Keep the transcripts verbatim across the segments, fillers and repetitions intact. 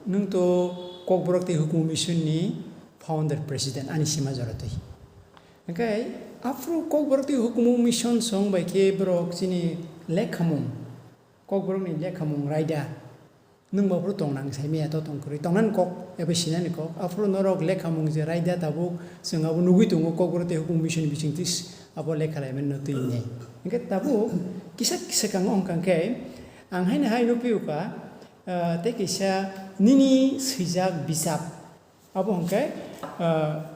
Nwng to Kokborok tei Hukumu Mission ni founder president, ani sima jora twi. Hwnkhe aphuru Kokborok tei Hukumu Mission song bai khe borok chini lekhamung, Kokborok ni lekhamung raida, nwng bo aphuru tong nang sai maya to tong kwrwi, tongnani kok eba sinani kok, aphuru norok lekhamung je raida tabuk chwng abo nugwi tongo Kokborok tei Hukumu Mission ni bisingtwi abo lekha laimani no twi nai. Hwnkhe tabuk kisa swkango wngkha khe ang haino hai nukphiuka, ah, tei kaisa nini swijak bijap. Abo hwnkhe, ah,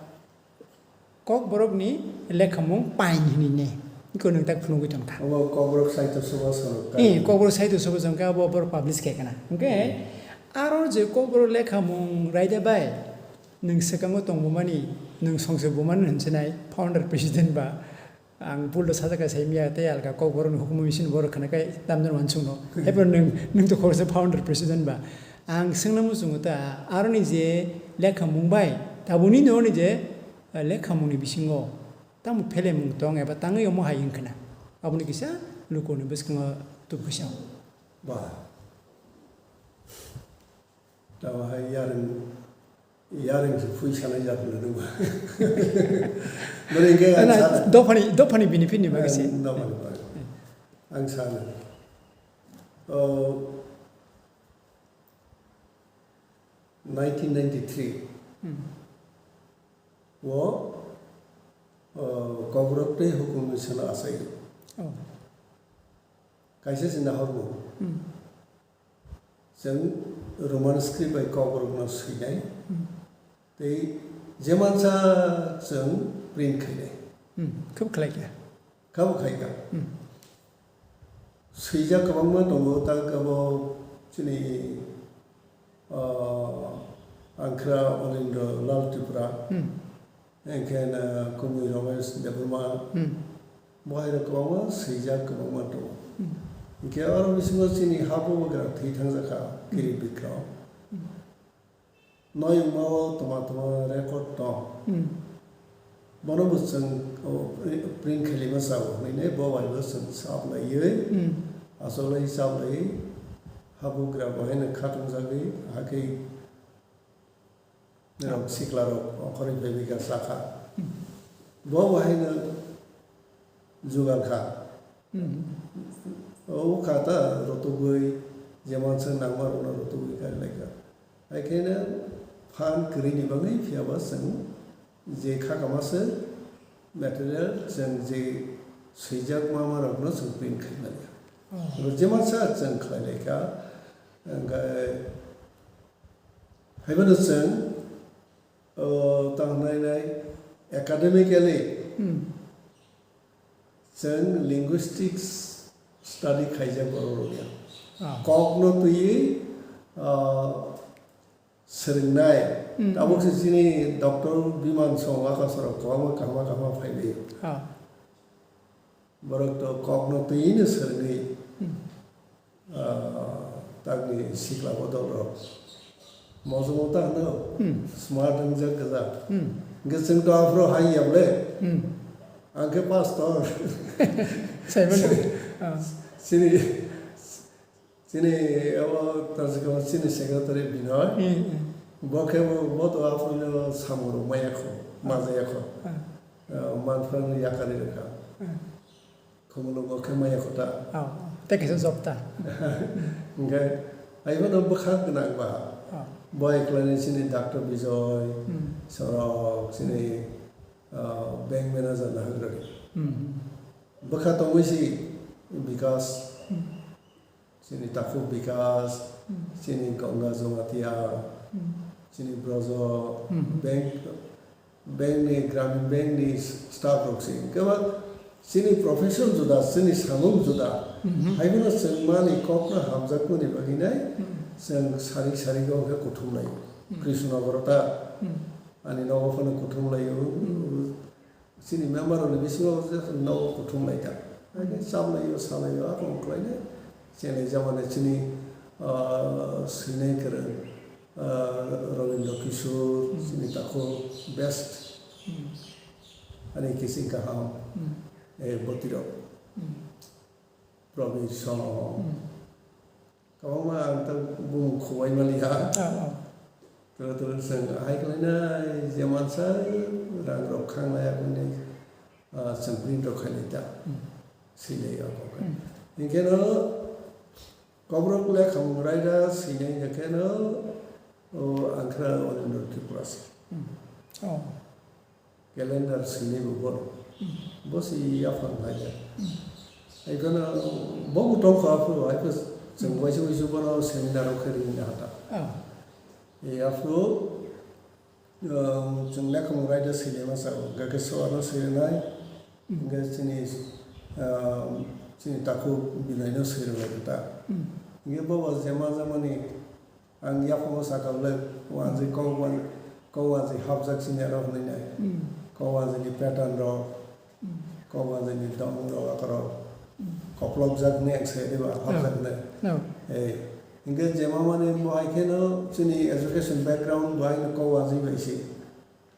Kokborokni lekhamung pain hinwi ne. Iko nwng tak phunugwi tongkha. Obo Kokborok Sahitya Sabha swnamkha. Eh, Kokborok Sahitya Sabha swnamkha, abo, abo publish khe kana. Hwnkhe, aro je Kokborok lekhamung raida bai, nwng swkango tongbumani, nwng songse bumani hinsinai, founder president ba, ang bul do sajak kha sai miya tei alka Kokborok ni hukumu mission borok khna kai tamjani wansuk no. Haiphano nwng, nwng to khoroksa founder president ba. Ang swngna muchungo ta, aroni je lekhamung bai, tabuni no ni je, eh, lekhamung ni bisingo tamo phelemung tong eba tangwi omo hai wngkhna. Aboni kisa luku ni bwskango tubukisa. Ba. Tamo hai yareng, yareng se phui sanai jak le duma. Bwrwi hwnkhe ang sana. Dophani, dophani benefit ni bagwi se. Eh, dophani bagwi. Ang sana. Oh, nineteen ninety-three. Hmm. O, oh, Kokborok tei Hukumu Mission asai. Oh. Kaisa se nahormung. Hmm. Chwng Roman script bai Kokborokno swinai. Hmm. Tei jemansa chwng print khainai. Hmm. Khub khlai kha. Khabo khai kha. Hmm. Swijak kwbangma tongo, tak abo chini, ah, Angkhra Onindra Lal Tripura. Hmm. Hwnkhe na Kumui Ramesh Debbarma, hmm, bo hai rok kwbangma swijak kwbangma tongo. Hmm. Hwnkhe oro bisingo chini habugra thwi thangjakha, hmm, Kirit Bikram. Hmm. Noyungma o toma toma record tong. Hmm. Bono bo chwng, o, pri-, print khailima sao hwnwi bo bai bo chwng sap laiwi, hmm, asolai sap laiwi habugra bo haino khatung jagwi hakhe Rok sikla rok ongkhorwi phaiwi kha sakha. Hmm. Bo bo haino jugal kha. Hmm. O kha ta rotogwi jemon se nangma rokno rotogwi kha lai kha. Hai khe no phan kwrwi ni bagwi phiya ba chwng je kha kama se material chwng je swijak ma ma rokno chwng print khai mani. Oh. Ro jemon sa chwng khlai lai kha. Hwnkhe Haiphano chwng, o, tang hwnwi nai academically, hmm, chwng linguistics study khaijak borok rok ya. Ah. Kokno twiwi, ah, swrwngnai. Hmm, tabuk hmm, se chini Doctor Biman Song Akash rok kwbangma kaham kaham phaiwi. Ah. Borok to kokno twiwi no swrwngwi. Hmm. Ah, takni sikla bodol rok. Moso mota hwno, hmm, smart wngjak gwja. Hmm. Hwnkhe chwng to aphuru hai ya bole. Hmm. Ang khe pastor. Sai mano. Ah. Chini, chini abo Tajikam chini secretary Binoy. Hmm, hmm. Bo khe bo, bo to aphuru no samung rok maya kho, majaya kho. Ah. Ah, manphra no yakari rwkha. Ah. Khumulwngo khe maya kho ta. Oh, tei kaisa job ta. Hwnkhe, aibono bwkha gwnang ba. Oh. Bo eklani chini Doctor Bijoy, hmm, Sorok, chini, ah, bank manager naharjagwi. Hmm. Bwkha tongwi si Bikas. Hmm. Chini Takhuk Bikas, hmm, chini Ganga Jamatia, hmm, chini Brojo, hmm, bank, bank ni, Gramin Bank ni staff rok se. Hwnkhe ba chini profession juda, chini samung juda. Hmm. Haibono chwng mani kokno hamjakmani bagwi nai, hmm, chwng sari sari o khe kuthum lai. Hmm. Krishnanagar ta, hmm, ani nogo phano kuthum lai o. Hmm. Chini member rokni bisingo je nogo kuthum lai ta. Hai khe chaplaio, salaio, abo wng khlainai. Chini jamani chini, ah, swinai kwrwng, ah, Rabindra Kishore, hmm, chini takhuk best. Hmm. Ani kising kaham, hmm, eh, bwtwi rok. Hmm. Probir Song. Hmm. Kwbangma ang ta bumung khowai maliya. Ah, ah. Toro toro chwng hai khlainai je mansa rang rok khanglai aboni, ah, chwng print rok khailai ta. Hmm. Swilai o kok. Hmm. Hinkhe no Kokborok lekhamung raida swinai hinkhe no, o, ang khe All India Tripura se. Hmm. Oh. Calendar swinai bo bono. Hmm. Bo se yaphang hai ya. Hmm. Hai kheno bo bo tongkha aphuru hai khe chwng waisa waisa bono seminar rok khe rini hata. Oh. E aphuru, um, chwng lekhamung raida swinai masa o, hwnkhe soano swinai, hwnkhe chini, um, chini takhuk bilaino swinai ta. Hmm. Hwnkhe bobo jema jamani ang yaphango sakha bwlai, wanjwi kok wan-, kok wanjwi hapjak chini aro hwnwi nai. Hmm. Kok wanjwini pattern rok, Hmm. Kok wanjwini dong rok akorok Hmm. koplopjak hwnwi ang sai diba, hapjak hwnwi. No. Eh, hwnkhe jema mani bo hai kheno chini education background bo haino kok wanjwi bai se.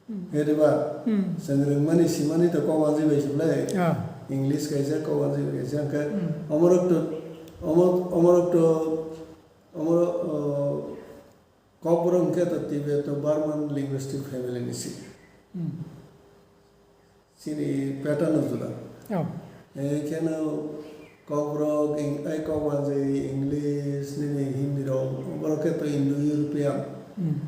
Hmm. He diba? Hmm. Chwng rwngmani simani to kok wanjwi bai se bwlai. Ah. English kaisa, kok wanjwi bai kaisa, hwnkhe Hmm. omorok to, omo-, omorok to, omorok, oh, Kokborok hwnkhe to Tibeto-Burman linguistic family ni se. Hmm. Chini pattern no juda. Oh. Hai kheno Kokborok, eng-, ai kok wanjwi English, nini Hindi rok, borok khe to Indo-European Hmm.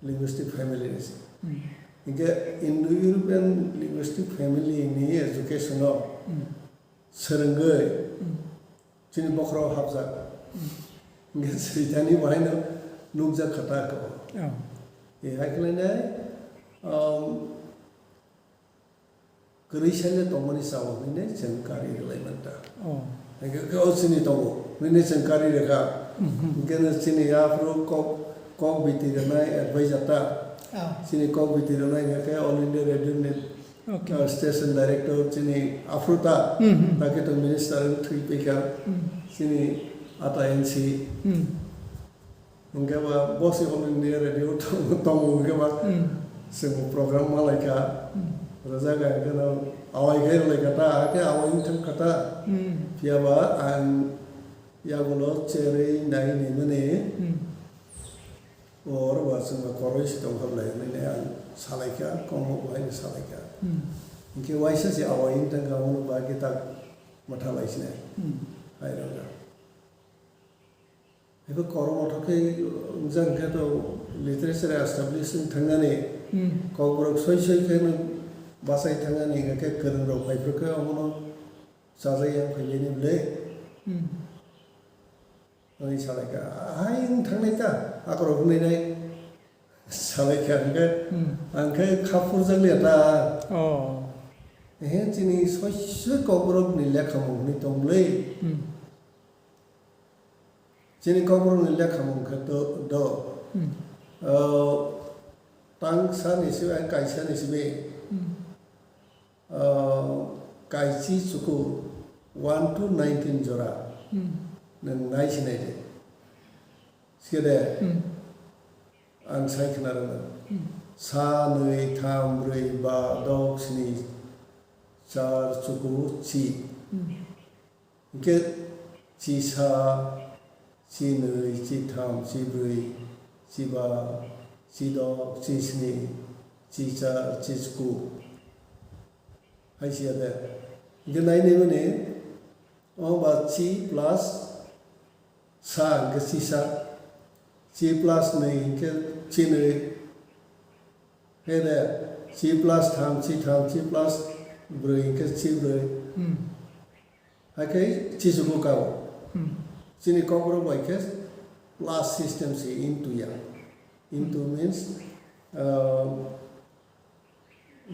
linguistic family ni se. Hmm. Hinkhe Indo-European linguistic family ni education o Hmm. swrwngwi Hmm. chini bokhorok hapjak. Hmm. Hwnkhe switani bo haino nukjak kha ta ko. Oh. E hai khlainai, um, kwrwi saino tongmani chao hwnwi chwng kari rwlai man ta. Oh. Hwnkhe khe o chini tongo hwnwi chwng kari rwkha. Mhm. Hwnkhe no chini aphuru kok, kok biti rwnai advisor ta. Ah. Chini kok biti rwnai hwnkhe All India Radio ni Okay. Ah, station director chini aphuru ta, Hmm, hmm. Ta khe to minister wng thwi paikha, Hmm. chini ata N C. Hmm. Hwnkhe ba bo se All India Radio tong-, tongo hwnkhe ba Hmm. chwng program ma laikha. Hmm. Rwjak hai kheno awai khe rwlaikha ta, hakhe awai wng thangkha ta. Hmm. Phiya ba ang yagulo cherwi nai nai mani. Hmm. O oro ba chwngno koroi se tong kha bwlai hwnwi ang salaikha, komo bo haino salaikha. Hmm. Hinkhe waisa se awai wng thang kha, omo ba khe tak mwtha lai sinai. Hmm. Hai rwkha. Ebo kormo thok khe wngjak khe to literature establish wng thangnani, Hmm. Kokborok soi soi khe no bachai thangnani, hinkhe kwrwng rok phai phru khe omono chajak yang phai bini bwlwi. Hmm. Hwnwi salaikha, "Hai wng thangnai ta, akorok hwnwi nai?" Salaikha, hwnkhe Hmm. ang khe kha phurjak liya ta. Oh. Ehe, chini soi soi Kokborokni lekhamung hwnwi tong bwlwi. Hmm. Chini Kokborokni lekhamung khe do, do. Hmm. Oh, tang sani simi, kaisa ni simi. Hmm. Ah, kaichi chuku one to nineteen jora Hmm. nwng nai sinai de. Sike de Hmm. ang sai khna rwno. Hmm. Sa, nwi, tham, brwi, ba, dok, sni, char, chuku, chi. Hmm. Hwnkhe chisa, chinwi, chitham, chibrwi, chiba, chidok, chisni, chichar, chichku. Hai siya de. Hwnkhe nai nai mani, o ba chi plus sa hwnkhe chisa, chi plus nwi hwnkhe chinwi. Hai de, chi plus tham, chitham, chi plus brwi hwnkhe chibrwi. Hmm. Hakhe chichuku kao. Hmm. Chini Kokborok bai khe plus system se into ya. Into Hmm. means, uh,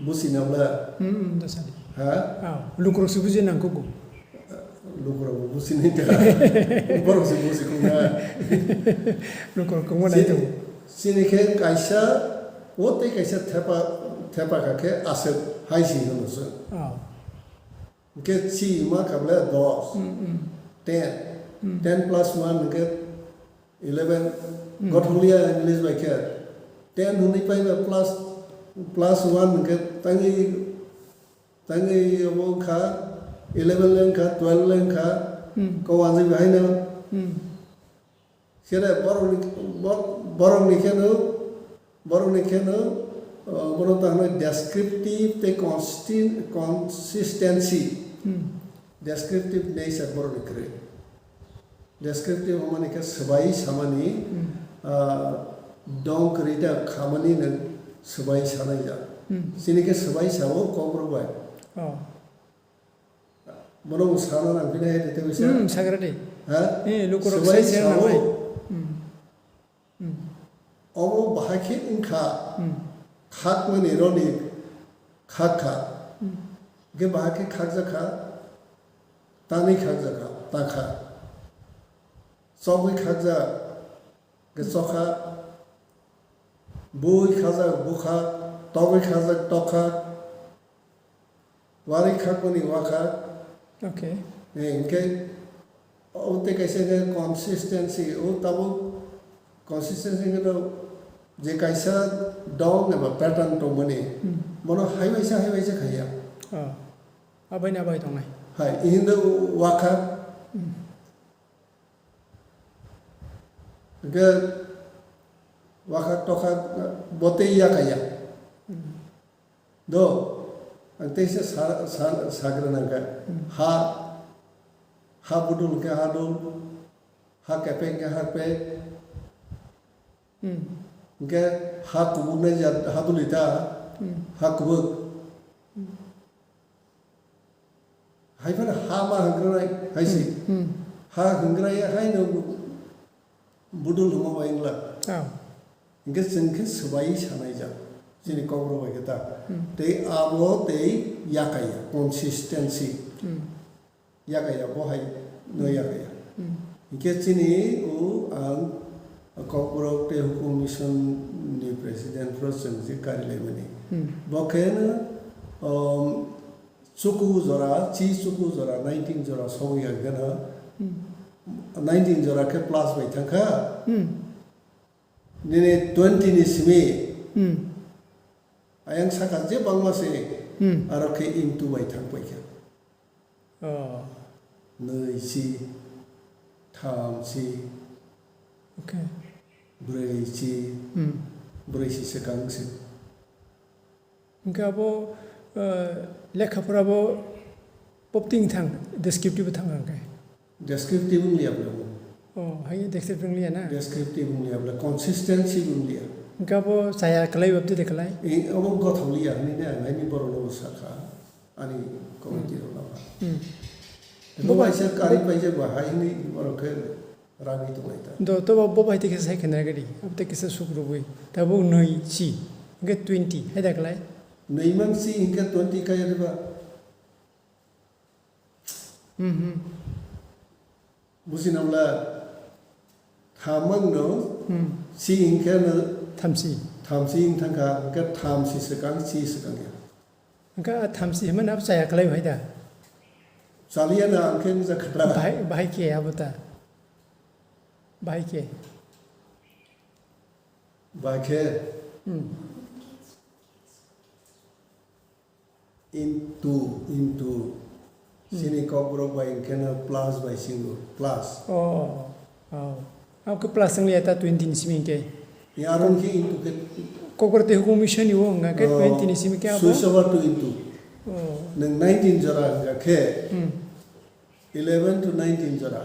busi nabla. Hmm, hmm, dasani. Ha? Ah, lukurok se buji nang kuku. Lukurok bo busi nai ta. Borok se busi kung na. Lukurok kung nai Chini, tu. Chini khe kaisa, o tei kaisa thepa, thepa kha khe aswk hai si hwno se. Ah. Hwnkhe chi ma kha ble dos, Hmm, hmm. ten. Hmm. Ten plus one hwnkhe eleven. Hmm. Gothokliya English bai khe ten hwnwi pai ba plus, plus one hwnkhe tangwi, tangwi obo wngkha eleven le wngkha, twelve le wngkha, Hmm. Kok wanjwi bahaino. Hmm. Khe borokni, bor-, borokni kheno, borokni kheno, uh, bono ta hwnwi descriptive tei consti-, consistency. Hmm. Descriptive nature borokni kwrwi. Descriptive wngmani khe swbai samani, Hmm. ah, dong kwrwi da khamani nwng swbai sanai ya. Hmm. Chini khe swbai sao Kokborok bai. Oh. Bono bo sana nang phina hai tete wisa. Hmm, sagra de. Ha? Eh, lukurok Swbai sai se sao. Nang bai. Hmm. Hmm. Omo bahai khe wngkha Hmm. khakmani roni khakha. Hmm. Ge bahai khe khakjakha, tanwi khakjakha, takha. Chokwi khakjak, ge chokha. Bui khajak, bukha. Tokwi khajak, tokha. Wari khakmani wakha. Okay. Eh, hingke o tei kaisa khe consistency, o tabuk consistency hwnkhe no je kaisa dong eba pattern tongmani, Hmm. bono hai waisa, hai waisa khaiya. Oh. Abai na bai tongnai. Hai, ihinda wakha. Hmm. Hingke wakha tokha botei yakaya. Hmm. Do, ang teisa sa, sa, sagra nangkha. Hmm. Ha, ha budul hingke ha dul, ha kepek hingke ha kepek. Hmm. Hingke ha kubuk nai jat, ha dul ita, Hmm. ha kubuk. Hmm. Hai phano ha ma hwngkranai hai se. Hmm, hmm. Ha hwngkrai hai no budul hwnma bai wngla. Oh. Hingke chwng khe swbai sanai jak. Chini Kokborok bai khe ta. Hmm. Tei abo tei yakaya, consistency. Hmm. Yakaya bo hai no yakaya. Hmm. Hingke chini o ang Kokborok tei Hukum Mission ni president phro chwng je kari laimani. Hmm. Bo khe no, um, chuku jora, chi chuku jora, nineteen jora sogwi ang gana. Hmm. Nineteen jora khe plus bai thangkha. Hmm. Nini twenty ni simi. Hmm. Ayang saka je bangma se, Hmm. aro khe into bai thang paikha. Oh. Nui si, tham si, Okay. brwi si, Hmm. brwi si swkang si. Hingke abo, eh, lekha pora bo popting thang, descriptive thang hingke. Descriptive wng liya bole bo. Oh, hai descriptive wng liya na? Descriptive wng liya bole, consistency wng liya. Hingke abo chaya kwlai babde de kwlai? Eh, abo gothok liya, hwnwi ne ang haini borok no sakha. Ani committee rok no. Hmm. Bo bai se kari paijak ba hai hwnwi borok khe ragwi tonglai ta. Do, to bo, bo bai te kisa sai khe nai gadi. Abo te kisa suk rwgwi. Ta bo nui si. Hingke twenty. Hai da kwlai? Nui mang si hingke twenty kaya de ba. Hmm, hmm. Buji nang la, thamang no, Hmm. si hingke no, Thamsi. Thamsi hing thangkha, hingke thamsi swkang, si swkang ya. Hingke a thamsi himani abo chaya kwlai hai da? Chaliya na, ang khe wngja khatra. Bahai, bahai khe abo ta? Bahai khe? Bahai khe? Hmm. Into, into. Hmm. Chini Kokborok bai hingkhe no plus bai singo, plus. Oh, oh, oh. Abo khe plus wng liya ta twenty ni simi hingkhe. Ya, aro hingkhe into khe. Kokborok tei hukumu sani o hingkha khe Oh, twenty ni simi khe abo. Switch over to into. Oh. Nwng nineteen jora hingkha khe, Hmm. eleven to nineteen jora.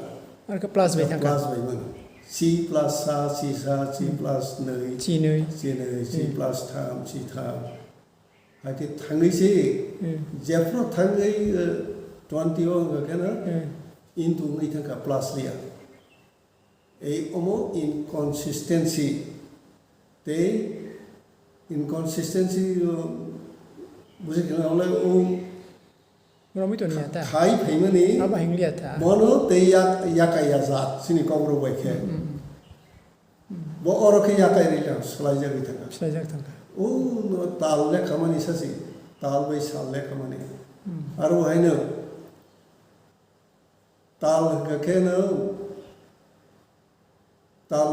Aro khe plus bai thangkha. Plus bai mano. Si plus sa, si sa, si Hmm. plus nwi. Si nwi. Si nwi, si Hmm. plus tham, si tham. Hai khe thangwi se, Hmm. jephru thangwi, eh, twenty o wngkha khe no, Hmm. into wngwi thangkha plus liya. Ei omo inconsistency. Tei inconsistency, o, buji khe no, o, Romwi tongya ta? Khai phaimani Abo hingliya ta? Bono tei yak-, yakai ya jat, chini Kokborok bai khe. Hmm, hmm, hmm. Bo oro khe yakai rikha, swlaijagwi thangkha. Swlaijak thangkha. O, no, tal lekhamani sasi, tal bai sal lekhamani. Hmm. Aro haino, tal hwnkha khe no, tal,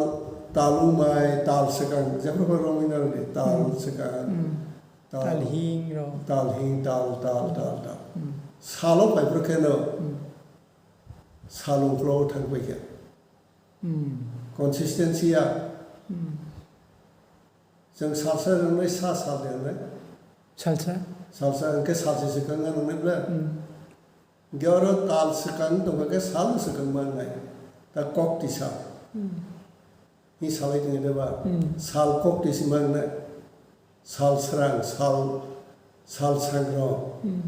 tal wngmai, tal swkang, jephru phai romwi nang di, tal Hmm. swkang, Hmm. tal, Tal hing rok. Tal hing, tal, tal, tal, tal. Hmm. Salo phai phru khe no, Hmm. sal ungklo thang paikha. Hmm. Consistency ya. Hmm. Chwng salsa rwnai sa sal rwnai. Salsa? Salsa hwnkhe salsa swkang rwnai bla. Hmm. Hwnkhe oro tal swkang tongkha khe sal swkang mangnai. Ta kok tisa. Hmm. Hi salai tongwi deba. Hmm. Sal kok tisi mangnai. Sal srang, sal, sal sangro. Hmm.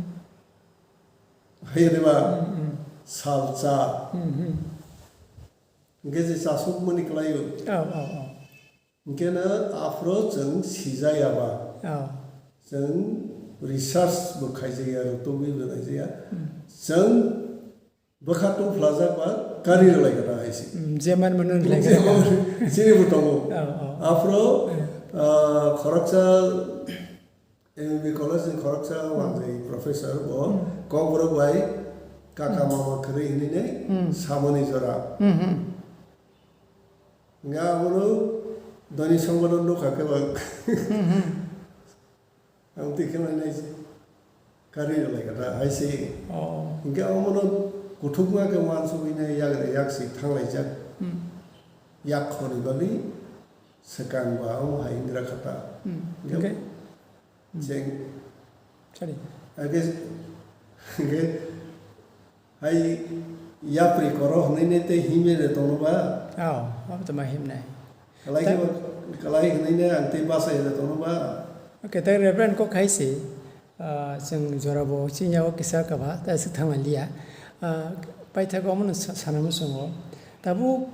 Hai deba. Hmm, hmm. Sal cha. Hmm, hmm. Hwnkhe je chasukmani kwlaio. Oh, oh, oh. Hwnkhe no aphro chwng sijayaba. Oh. Chwng research bo khaijaya, rwtugwi bo naijaya. Hmm. Chwng bwkha tungphlajak ba kari rwlai gana hai se. Hmm, je man mano rwlai gana. Chini bo tongo. Oh, oh. Aphro, hmm, ah, khoroksa M B B college ni khoroksa, hmm, wanjwi professor bo, hmm, kokborok bai kaka, hmm, mama kwrwi hinwi nai, hmm, samani jora. Hmm, hmm. Nga abono doni songbono nukha khe ba. Hmm, hmm. Ang twi khe mai nai se. Kari rwlai kha da hai se. Oh. Hingke omono kuthukma khe wansugwi nai yak re yak si thanglaijak. Hmm. Yak khoni bagwi swkang ba omo hai wngkha ta. Hmm. Hingke, hingke? Cheng. Sorry. Age, age, hai yapri koro hwnwi ne tei himye de tono ba? Oh, abo to ma himnai. Kalai ta- ke ba, kalai hwnwi ne ang tei basa ye de tono ba? Okay, tei Reverend kok hai se, ah, chwng jora bo chini yago kisa kaba, ta swk thangma liya. Ah, paithago omono sa-, sana muchungo. Tabuk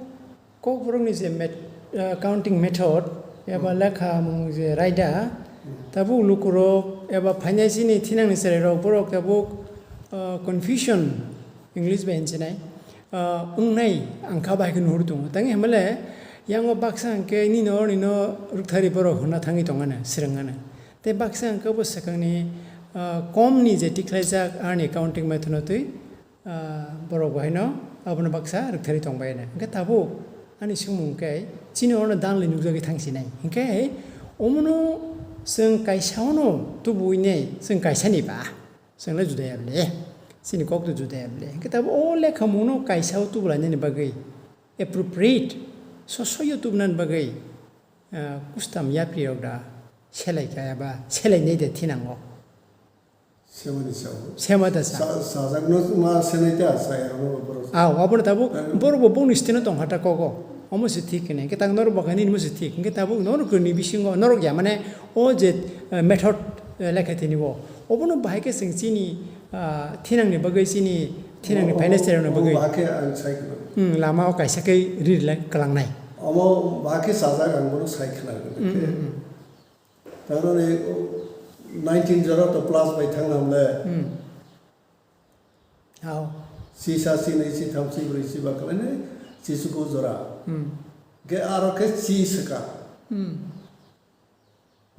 Kokborokni je met-, ah, counting method eba, hmm, lekha mung je raida, hmm, tabuk lukurok eba phainai chini thinangni cherairok borok tabuk, ah, confusion, English bai hinchinai, ah, wngnai ang kha bai khe nuhur tongo. Tangwi hwnmale yango baksa hwnkhe nini oroni no rwkthari borok hwnna thangwi tongano, swrwngano. Tei baksa hwnkhe bo swkangni, ah, komni je tikhlaijak ani counting method no twi, ah, borok bo haino abono baksa rwktharwi tongbaino. Hwnkhe tabuk ani swngmung khe chini oro dangli nukjagwi thangsinai. Hwnkhe omono chwng kaisa ono tubuinai chwng kaisani ba, chwngno juda ya bwle, chini kokto juda ya bwle. Hwnkhe tabuk o lekhamungno kaisa o tubulainani bagwi appropriate sosoyo tubunani bagwi, ah, kustam yapriyok da selaikha eba selainai de thinango. Semani sao. Sema da sa. Sa-, sajak no ma senai ta sa ya no borok. Ah, abo tabuk, eh, borok bo bongni stino tong hata kogo. Omo se thik hwnwi. Hwnkhe tang norok bo kha nini mo se thik. Hwnkhe tabuk norok ni bisingo norok ya mane o je, eh, method, eh, lekha tini bo. Obono bahai khe chwng chini, ah, thinangni bagwi chini thinangni, oh, finance, oh, rokni, oh, bagwi. Bahai khe ang sai khna. Hmm, lama o kaisa khe ri rwlai kwlangnai. Omo bahai khe sajak ang bono sai khna. Hmm, hmm, hmm. Tarmane, o, nineteen zero to plus bai thang hamle. Hmm. Hao. Chisa, chinwi, chitham, chibrwi, chiba kalainai, chisuku jora. Hmm. Ge aro khe chi swka. Hmm.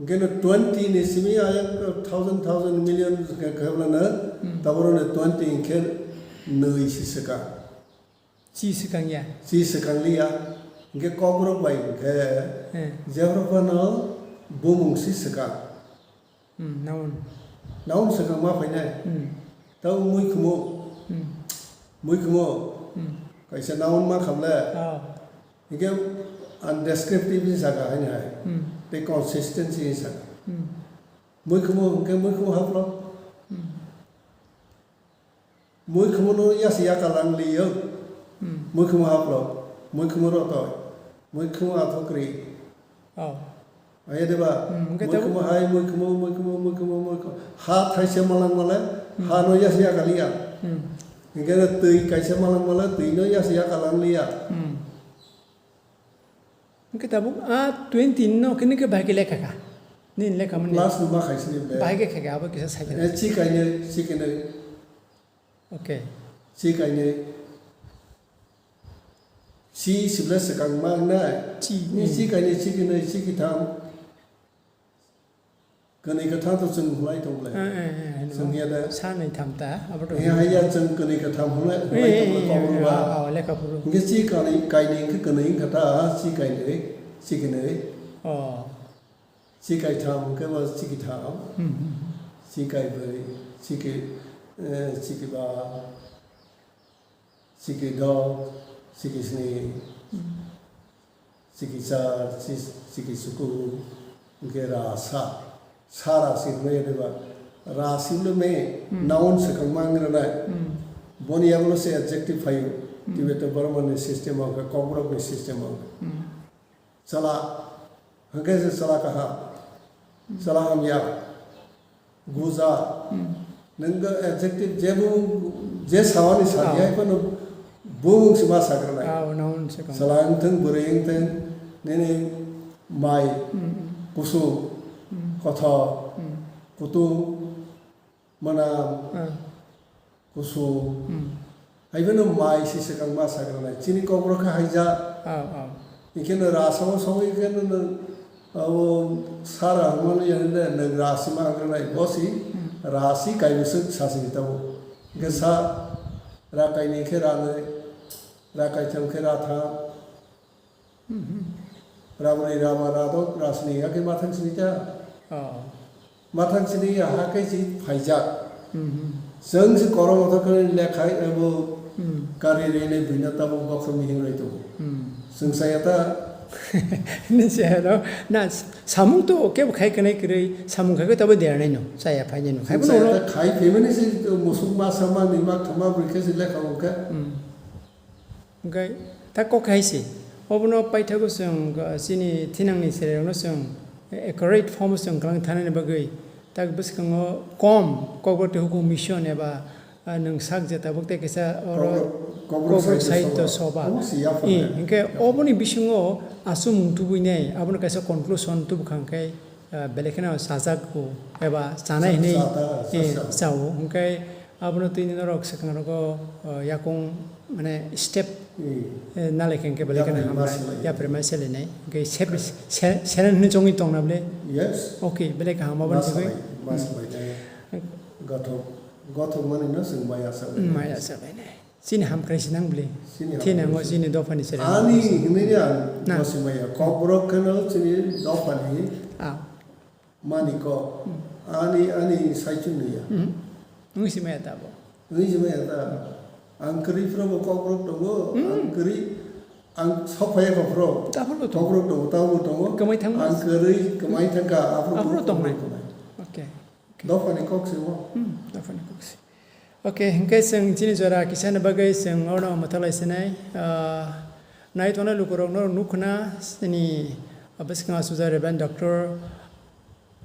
Ge no twenty ni simi ayang thousand, thousand, million khe, khe blana, hmm, taboro no twenty khe nwi si swka. Chi swkang ya. Chi swkang liya. Hingke kokrok bai hingke, eh, jephru phano bumung si swkang. Hmm, noun. Noun swkang ma phainai. Hmm. Tamo muikhumo. Hmm. Muikhumo. Hmm. Kaisa noun ma khamle. Oh. Hingke undescriptive hinsa kha haini hai. Hmm. Tei consistency hinsa kha. Hmm. Muikhumo hingke muikhumo haplo. Hmm. Muikhumo no yasi yaka lang liyo. Hmm. Muikhumo haplo, muikhumo rotoi, muikhumo athokri. Oh. Aye deba, hmm, hingke tabuk muikhumo hai, muikhumo, muikhumo, muikhumo, muikhumo. Ha thaise malang male, hmm, ha no yasi yaka liya. Hmm. Hingke twi kaisa malang male, twi no yasi yaka lang liya. Hmm. Hingke tabuk a twenty no kini ke bahai ke lekha kha. Nini lekha mani. Plus no ma khai sini be. Bahai ke kha kha, abo kisa sai khe. Eh, chi kainwi, chi kainwi. Okay. Chi kainwi. Chi sibla swkang ma wngnai. Chi, ni hmm. Chi kainwi, chi kainwi, chi kitham. Kwnwi kwthang to chwng hwnlai tong le. Eh, eh, eh, hwnwi. Chwng ya da. Sa nai tham ta, abo to. Eh, hwnwi. Hai ya chwng kwnwi kwthang hwnlai, eh, hwnlai tong le, eh, kok eh, rwba. Ah, ah, lekha phuru. Hwnkhe chi kainwi, kainwi hwnkhe kwnwi wngkha ta, chi kainwi, chi kwnwi. Oh. Chi kaitham hwnkhe ba chi kitham. Hmm, hmm, hmm. Chi kaibrwi, chi ki, eh, chi kiba. Chiki dok, chiki sni, chiki char, chi-, chiki chuku, hwnkhe ra sa. Sa ra si hwnwi rwba. Ra si le me, noun swkang ma wngwi rwnai. Boni yagulo se adjective phaio. Tibeto Burman ni system o hwnkhe, Kokborok ni system o hwnkhe. Chwla, hwnkhe se chwla kaham. Chwla hamya. Guja. Nwng adjective je bumung, je sawani sa, hai phano bumung se ma sakrwnai. Chwla wngthung, bwrwi wngthung, nini mai, kusung, kothok, kutung, mwnam, kusung. Hai phano mai se swkang ma sakrwnai. Chini Kokborok khe haijak. Hinkhe no ra sao sao hinkhe no, no, abo sara hwnmani yani de, nwng ra si ma wngkha nai, bo si ra si kaibo swk sa sini tabuk. Hinkhe sa ra kainwi khe ra nwi, ra kaitham khe ra tham. Ra bwrwi, ra ba, ra dok, ra sni, hakhe mathang sni ta. Mathang sini ya hakhe si phaijak. Chwng si kormo thok khe lekhai abo kari rene buina tabuk bokhorok mihing roi tongo. Chwng saya ta. Ni se hero, na samung to kebo khai kanai kwrwi, samung khai khe tabo dernai no, chaya phainai no. Khai bono saya ta khai phaimani si musuk ma sama ni ma thama bwrwi khe si lekha wngkha. Hwnkhe ta kok hai se. Obono paithago chwng, uh, chini thinangni cherairokno chwng accurate form o chwng kwlang thanani bagwi, tak bwskango kom Kokborok tei Hukum Mission eba, uh, nwng sak je tabuk tei kaisa oro Kokborok, Kokborok Sahitya Sabha. Omo si yapha. Hinkhe oboni bisingo achumung tubui nai, abono kaisa conclusion tubu kha hwnkhe, ah, belai kheno chajakgo eba chanai hinwi, eh, chao. Hwnkhe abono twi norok swkang rogo, ah, yakung mane step, eh, nalai khe hwnkhe belai kheno hambai. Yapri ma swlainai. Hwnkhe sep-, se-, seren hinwi chongwi tongna bwle? Yes. Okay, belai kaham aboni bagwi. Gothok, gothok mani no chwng maya sa. Maya sa bainai. Chini hamkrai se nang bwle. Chini hamkrai se. Thinango chini dophani chwrai. Ani hinwi ni ang bosi maya. Kokborok kheno chini dophani mani kok. Ani, ani saichung ni ya. Wngwi se maya tabo. Wngwi se maya ta. Ang kwrwi phrobo Kokborok tongo. Ang kwrwi, ang sok phaiya Kokborok. Kokborok tongo, tabuk tongo. Kwmai thangma. Ang kwrwi kwmai thangkha, aphuru tongnai. Okay. Dophani kok se o. Dophani kok se. Okay, hwnkhe chwng chini jora kisani bagwi chwng orno mwthalai sinai. Ah, nai tongnai lukurokno nukhna chini bwskango achukjak Reverend Doctor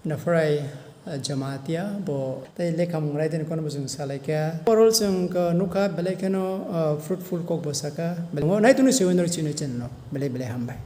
Napharai, ah, Jamatia bo tei lekhamung raidani kono bo chwng salaikha. Overall chwng, ah, nukha belai kheno, ah, fruitful kok bo sakha. Belai nai tongnai se o norok chini channel no. Belai belai hambai.